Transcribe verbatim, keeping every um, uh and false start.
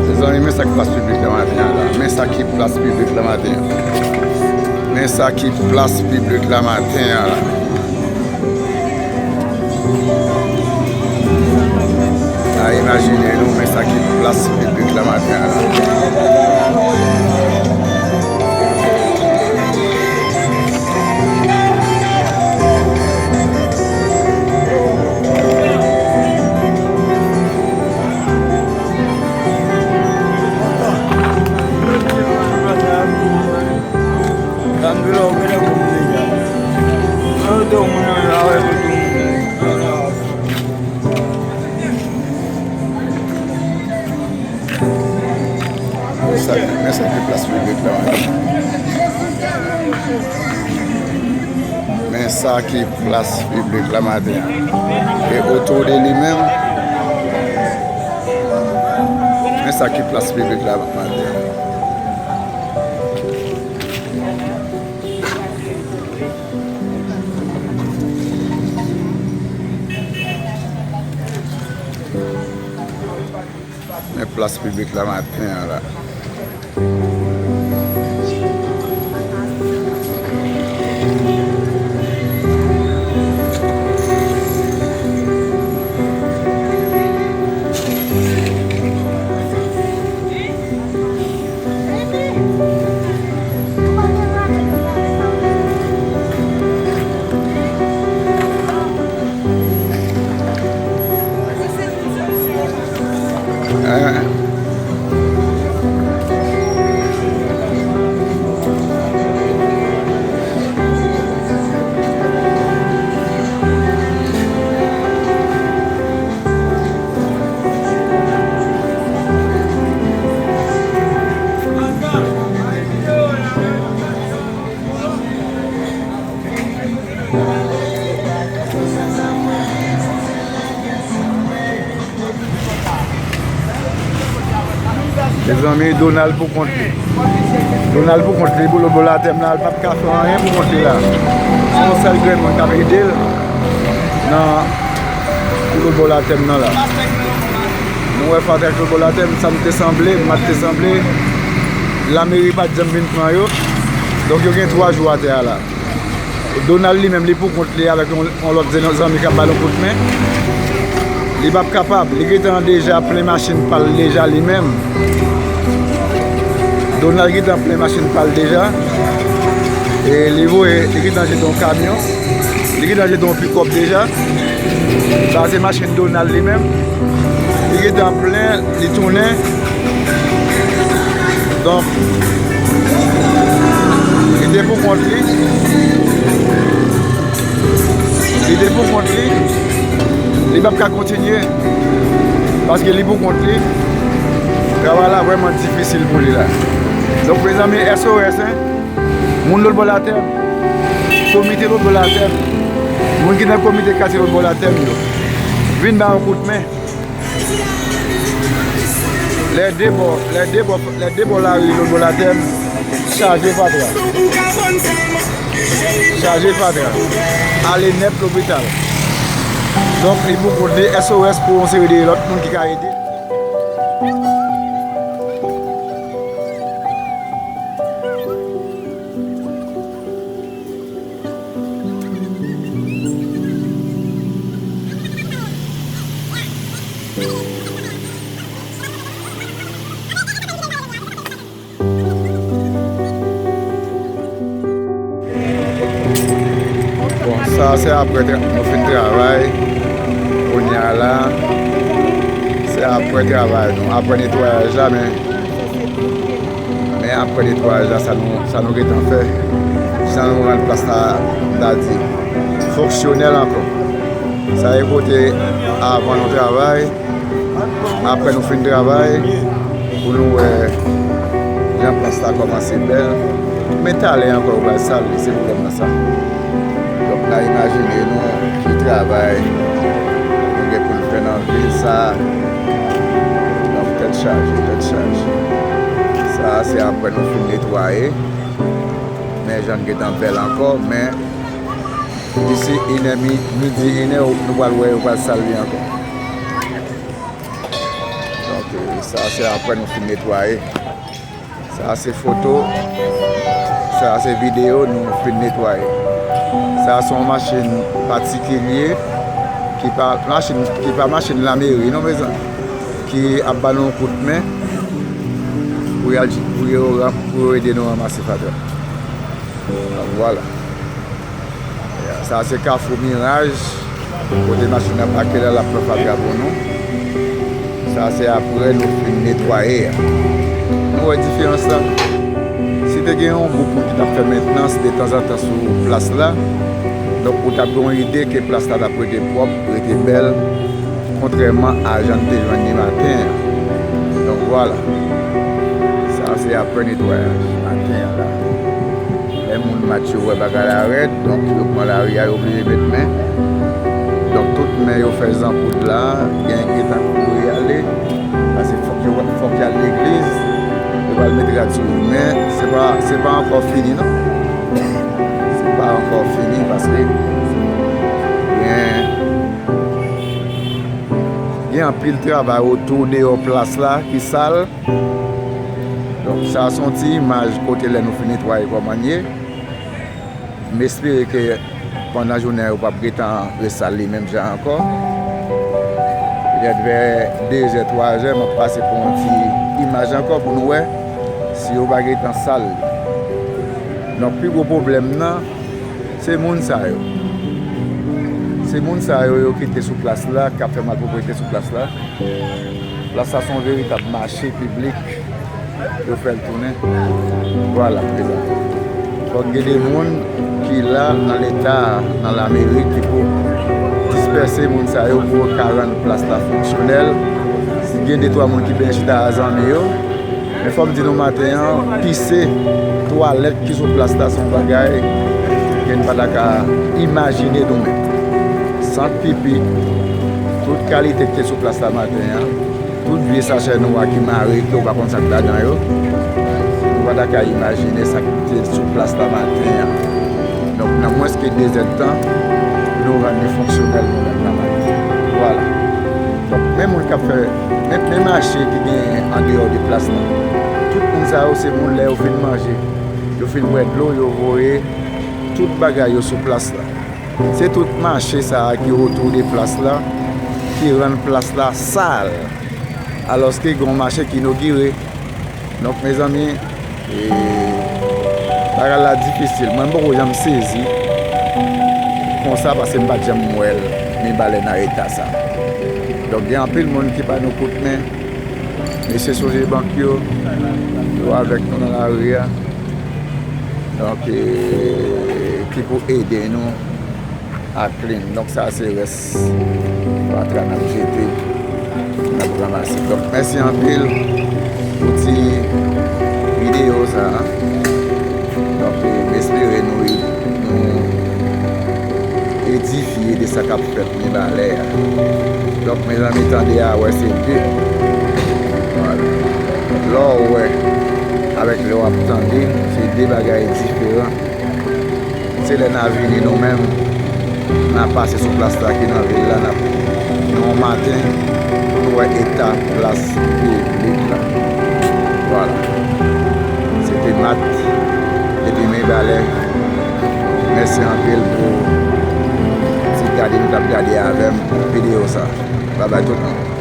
Mezanmi, men sa k plas piblik la maten an la. Men sa ki plas piblik la maten an. Men sa ki plas piblik la maten an la. A imajine nou, men sa ki plas piblik la maten an la. Men sa, men sa ki plas piblik la maten. Men sa ki plas piblik la maten. E otou de li menm, men sa ki plas piblik la maten. Men plas piblik la maten an la. Mezanmi, Donald pou kont li. Donald pou kont li, pou lòt bò latè m nan, l p ap ka fè anyen pou kont li la. Se yon sèl grenn moun k ap ede l nan, pou lòt bò latè m nan la. Nou wè Fatrèk lòt bò latè m, sa m te sanble, m pa t te sanble. Lameri pa t janm vin pran yo. Donk, yo gen twa jou atè a la. Donald li menm, li pou kont li avèk yon, yon lòt zen-, zanmi k ap ba l yon kout men. Li p ap kapab. Li gentan deja plen machin pa l deja li menm. Donald gentan plen machin pa l deja. E li voye, li gentan jete yon kamyon. Li gentan jete yon pikòp deja. Sa se machin Donald li menm. Li gentan plen, li tounen. Donk, li te pou kont li. Li te pou kont li. Li p ap ka kontinye. Paske li pou kont li. Travay la vrèman difisil pou li la. Donk, mezanmi, S O S, hein. Moun lòt bò latè, komite lòt bò latè, moun ki nan komite katye lòt bò latè yo, vin ba yon kout men. Lè de bò, lè de bò, lè de bò lari lòt bò latè, chaje fatra. Chaje fatra. Ale nèt lopital. Donk, li pou kont li, S O S pou yon seri de lòt moun ki ka ede. Bon, sa se apre tra-, nou fin travay. Kounye a la, se apre travay nou, apre netwayaj la, men, men apre netwayaj la, sa nou, sa nou gentan fè, jan nou rann plas la, m ta di, fonksyonèl ankò. Sa e kote avan nou travay, apre nou fin travay, pou nou wè jan plas la kòmanse bèl. Men talè ankò, yo pral sal li, se pwoblèm nan sa. Donk, n a imajine nou ki travay nou gen pou n fè nan vil sa a. Donk, tèt chaje, tèt chaje. Sa a, se apre nou fin netwaye. Men jan l gentan bèl ankò, men Disi inè mi-, midi, inè, nou pral wè yo pral sal li ankò. Donk, e, sa se apre nou fin netwaye. Sa se foto, sa se videyo nou fin netwaye. Sa se yon machin patikilye ki pa machin, ki pa machin lameri, non, mezanmi, ki ap ba nou yon kout men pou y al, pou yo ran-, pou yo ede nou ranmase fatra. Donk, vwala. Sa se Kafou Miraj, kote machin nan pake la, l ap pran fatra pou nou. Sa se apre nou fin netwaye a. Nou wè diferans la? Si te gen yon gwoup moun ki t ap fè mentnans detanzantan sou plas la, donk, ou t ap gen yon ide ke plas la t ap rete pwòp, rete bèl, kontrèman a jan n te jwenn li maten an. Donk, vwala. Sa se apre netwayaj maten an la. Lè moun match yo wè bagay la rèd, donk, yo pran lari a, yo oblije met men. Donk, tout men yo fè zanpoud la, gen ki gentan kouri ale. Paske fòk yo, fòk y al legliz, yo pral met rad sou yo. Men, se pa, se pa ankò fini, non. Se pa ankò fini, paske gen, gen anpil travay otou deyò plas la ki sal. Donk, sa se yon ti imaj kote lè nou fin netwaye kòman l ye. M espere ke pandan jounen an, yo p ap gentan resal li menm jan ankò. Petèt vè de zè, twa zè, m ap pase pou yon ti imaj ankò pou nou wè si yo pa gentan sal li. Donk, pi gwo pwoblèm nan, se moun sa yo. Se moun sa yo, yo kite sou plas la, k ap fè malpwoprete sou plas la. Plas la se yon veritab mache piblik. Yo fè l tounen. Vwala, prezan. Fòk gen de moun ki la nan leta a, nan lameri, ki pou dispèse moun sa yo pou yo ka rann plas la fonksyonèl. Si gen de twa moun ki byen chita a zanmi yo, men fò m di nou maten an, pise, twalèt ki sou plas la se yon bagay ke n pa ta ka imajine nou menm. Sant pipi, tout kalite ki te sou plas la maten an, tout vye sachè nwa ki mare, ke w pa konn sa k ladan yo, nou pa ta ka imajine sa ki te sou plas la maten an. Donk, nan mwens ke de zèdtan, nou rann li fonksyonèl nou menm nan maten. Vwala. Donk, men moun k ap fè, men, men mache ki genyen andeyò de plas la. Tout moun sa yo, se moun lè yo fin manje, yo fin bwè dlo, yo voye tout bagay yo sou plas la. Se tout mache sa a ki otou de plas la, ki rann plas la sal. Alòske gen yon mache ki inogire. Donk, mezanmi, e, bagay la difisil. Mwen, m poko janm sezi konsa paske m pa t janm wè l, Mibalè nan eta sa. Donk, gen anpil moun ki ba nou kout men. Mesye Sogebank yo, yo avèk nou nan lari a. Donk, e, ki pou ede nou a clean. Donk, sa se rès fatra n ap jete, n ap ranmase. Donk, mèsi anpil pou ti videyo sa a. Donk, e, m espere nou, nou edifye de sa k ap fèt Mibalè a. Donk, mezanmi, tande a, wè, se de. Vwala. Lè w wè avèk lè w ap tande, se de bagay diferan. Se lè n a vini nou menm, n a pase sou plas la ki nan vil la, n ap, nan yon maten, pou nou wè eta plas piblik la. Vwala. Se te Mat, depi Mibalè. Mèsi anpil pou ti gade nou t ap gade avè m videyo sa. Babay tout moun.